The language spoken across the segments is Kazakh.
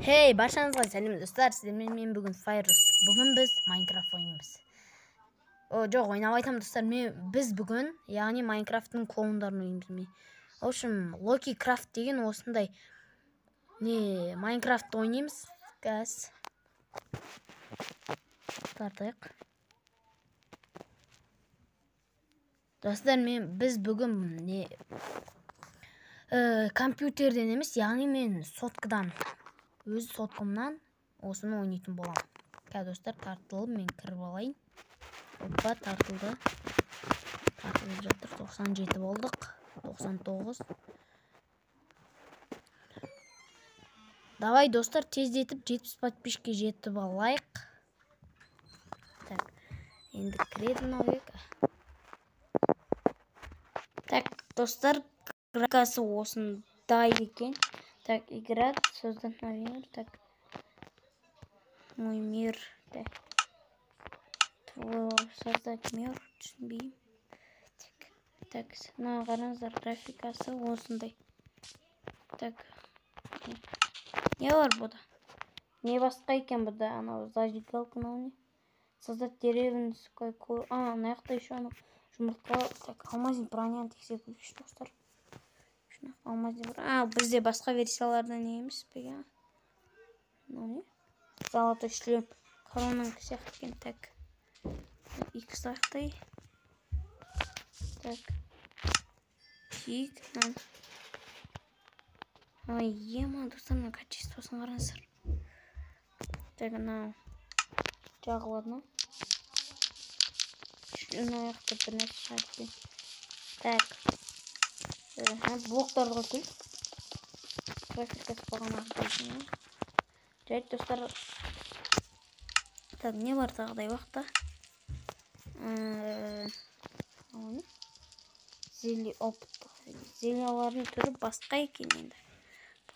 Hey, баршаңызға сәлем достар, сіздермен мен бүгін Файрус. Бүгін біз Майнкрафт ойнаймыз. О, жоқ, ойнап айтамын достар, біз бүгін, яғни Майнкрафттың клондарын ойнаймыз. Мен. В общем, Локи Крафт деген осындай не Майнкрафт ойнаймыз. Газ. Тартайық. Достар, біз бүгін не компьютерден емес, яғни мен соткадан, өз соткамнан осыны ойнайтын боламын. Қазір достар тартылып мен кіріп алайын. Опа, тартылды. Тартылып жатыр. 97 болдық. 99. Давай достар, тездетіп 70 подписчикке жетіп алайық. Так, енді кіреді мынау екі. Так, достар, графикасы осындай екен. Так, играть, создать новый мир. Так, мой мир. Так, твой, создать мир. Түсінбеймін. Так, так, мына қараңыздар, графикасы осындай. Так, не бар бұда? Не басқа екен бұда? Анау зажигалка, мынау не? Создать деревенскую. А, мына жақта еще анау жұмыртқа. Так, алмазный броняны тексеріп көрейікші, достар. Алмазный. А, бізде басқа версияларда не емес пе? Мынау не? Золотой шлем. Коронанікі сияқты екен. Так. Икс аяқтай. Так. Киік. Ой, ема, достар, мына качествосын қараңыздар. Так, мынау жағылады ма? Мына жақта бір нәрсе шығады екен. Так. Блоктарды қойып көрейік. Графикасы бағанағыдай. Жарайды, достар. Так, не бар тағыдай уақытта? Зелье опыт. Зельялардың түрі басқа екен енді.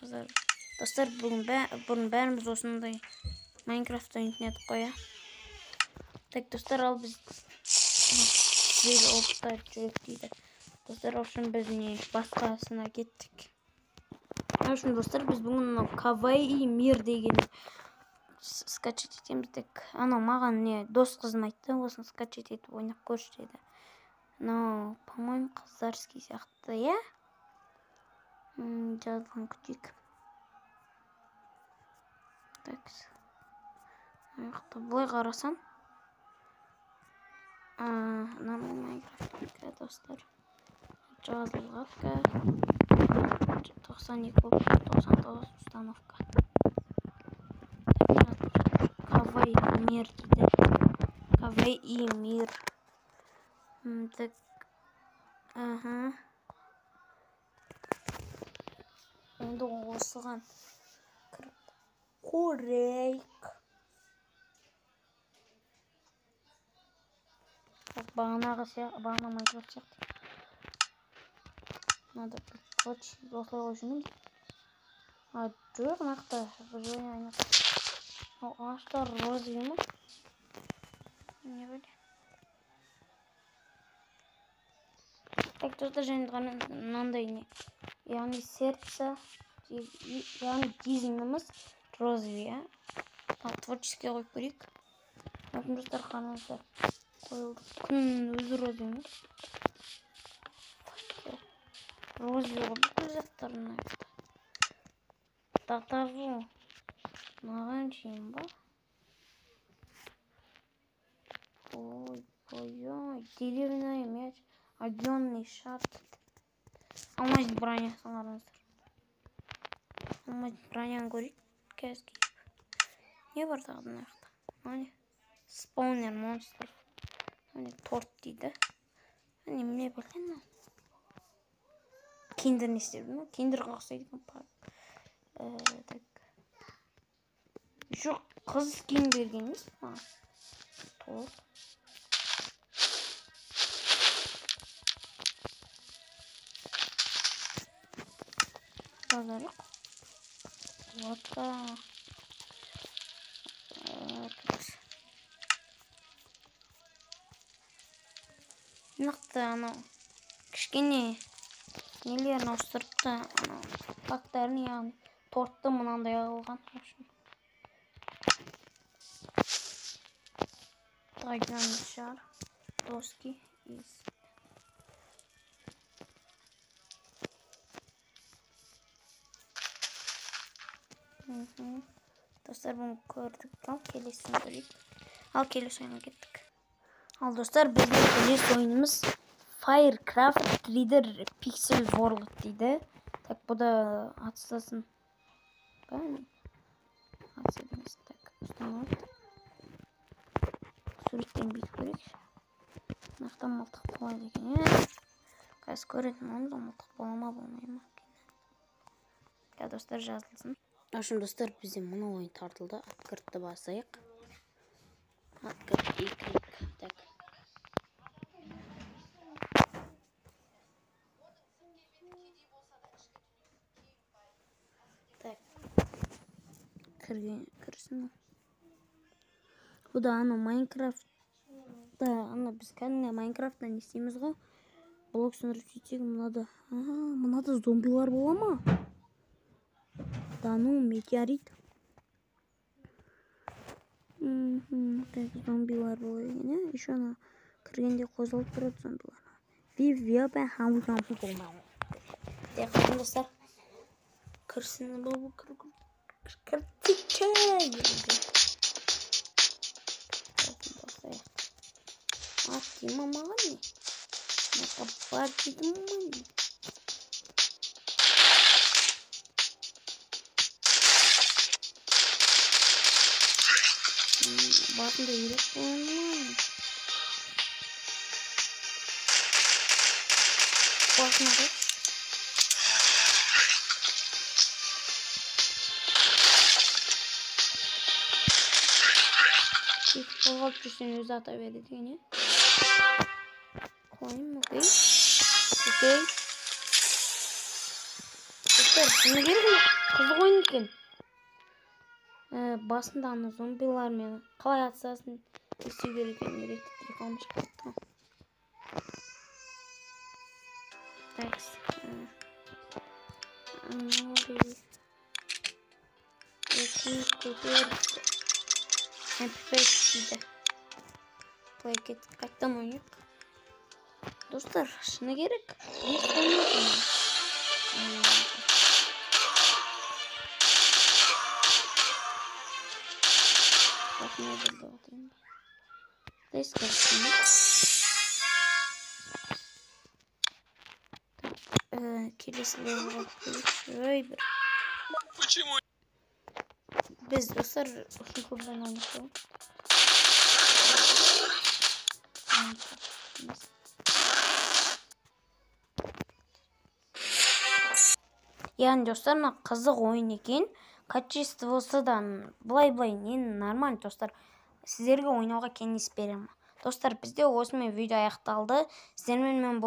Достар, бұрын бәріміз осындай Майнкрафт ойнайтын едік қой, иә. Так, достар, ал біз зелье опытта жүрек дейді. Достар, в общем, біз не басқасына кеттік. В общем, достар, біз бүгін мынау Кавайи мир деген скачать етеміз. Так, анау маған не дос қызым айтты, осыны скачать етіп ойнап көрші деді. Мынау, по-моему, қыздарский сияқты, иә? Жазылған күтейік. Так. Аяқта былай қарасам, нормальный Майнкрафт, достар. Жазылған 92 болып, 99 установка. Кавай мир дейді. Кавай мир. Так. Ага. Енді осыған кіріп көрейік. Так, бағанағы сияқты, бағана Майнкрафт сияқты. Надо, короче, осылай қойып жүрмін. А, жоқ, мына жақта выживание ойнап. Ағаштар розовый ма? Не біле. Так, достар, және мынандай не? Яғни сердце, яғни дизайнымыз розовый, иә? Ал творческий қойып көрейік. Достар, қараңыздар. Қойылды. Күннің өзі розовый ма? Розовый ғой бүкіл заттар мына жақта. Татару. Маған шейін ба? Ой, ой, ой. Деревянный мяч. Огненный шар. Алмазный бронясын қараңыздар. Алмазный броняны көрейік. Қазір киіп. Не бар тағы мына жақта? Мына не? Спаунер монстров. Міне торт дейді. Міне не бар екен? Киндер не істеп жүрмін? Киндерға ұқсайды екен. Так. Еще қыз киім берген емес маған. Торт. Базарлық. Лодка. Нақты анау кішкене нелерін ауыстырып та, анау фактарын, яғни Тортты мынандай қылған. Дайдан шығар. Доски из. Достар, бұны көрдік. Ал келесін көрейік. Ал келесі ойынға кеттік. Ал достар, біздің келесі ойынымыз Firecraft 3D Pixel World дейді. Так, бұл да атыстасын. Ба? Атыс емес. Так, установить. Суреттен бүйтіп көрейік. Мына мылтық болады екен, иә. Қазір көретін боламыз, мылтық бола ма, болмай ма. Ja, достар, жазылсын. Ашын достар, бізде мына ойын тартылды. Открытты басайық. Открыт и клик. Так. Так. Кірсін. Бұл да ана Майнкрафтта, ана біз кәдімгі Майнкрафтта не істейміз ғой? Блок сындырып сөйтсек, мынада, мынада зомбилар бола ма? Да ну, метеорит. Так, зомбилар болады екен, иә? Еще ана кіргенде қозғалып тұрады зомбилар. Так, достар. Кірсін, бұл кіртікке. Ат деймін маған не? Бар дедім ма не? Басында үйрек болмай. Басына қой. Сөйтіп қозғалып жүрсең өзі ата береді екен, иә? Қойым, окей. Окей. Достар, шыны керек, қызық ойын екен. Басында ана зомбилармен қалай атысасын істеу керек екенін үйретіп телефоным шығып кетті ғой. Так, MP5 дейді. Былай кеттік, қайтадан ойнайық. Достар, шыны керек. Келесі левелға көрейікші. Ой, бір. Біз достар үшін көп ойнадық қой. Яғни достар, мына қызық ойын екен. Качествосы да былай-былай не нормально достар. Сіздерге ойнауға кеңес беремін. Достар, бізде осымен видео аяқталды. Сіздермен мен